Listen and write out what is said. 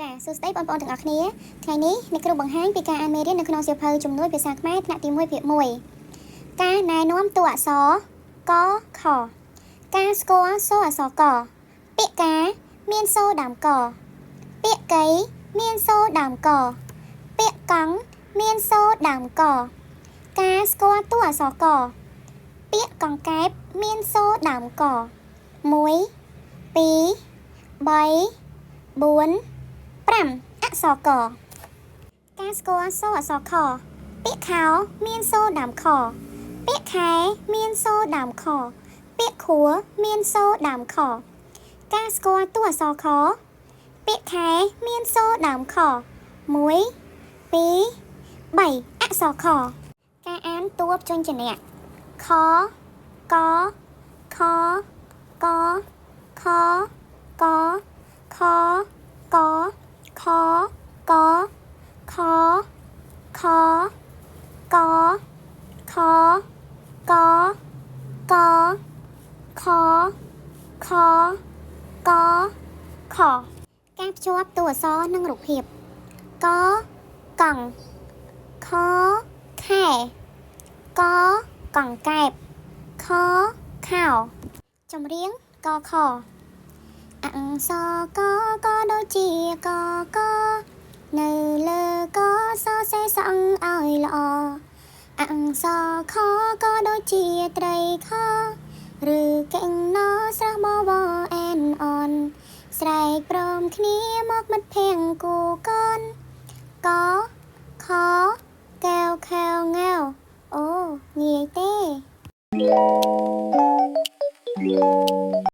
ចាសួស្តីបងប្អូនទាំងអស់គ្នាថ្ងៃនេះអ្នកគ្រូបង្ហាញពីការអានមេរៀននៅក្នុងសៀវភៅជំនួយភាសាខ្មែរថ្នាក់ទី1ភាគ1ការណែនាំតួអក្សរកខការស្គាល់សូរអក្សរកពាក្យការមានសូរដើមកពាក្យកីមានសូរដើមកពាក្យកង់មានសូរដើមកការស្គាល់តួអក្សរកពាក្យកង្កែបមានសូរដើមក1 2 3 4 5អក្សរកការស្គាល់សូរអក្សរខពាក្យខោមានសូរដើមខពាក្យខែមានសូរដើមខពាក្យខួរមានសូរដើមខការស្គាល់តួអក្សរខពាក្យខែមានសូរដើមខ1 2 3អក្សរខការអានតួព្យញ្ជនៈខកខកខកខកខកខខកខកកខខកខការភ្ជាប់តួអក្សរនិងរូបភាពកកង់ខខែកកង្កែបខខោចម្រៀងកខអក្សរកកដូចជាកកនៅលើកសរសេរសងឲ្យល្អអក្សរខក៏ដូចជាត្រីខឬកេងណស្រះបវអែនអនស្រែកព្រមគ្នាមកមិត្តភៀងគូកនកខកែវខែវងាវអូងាយទេ។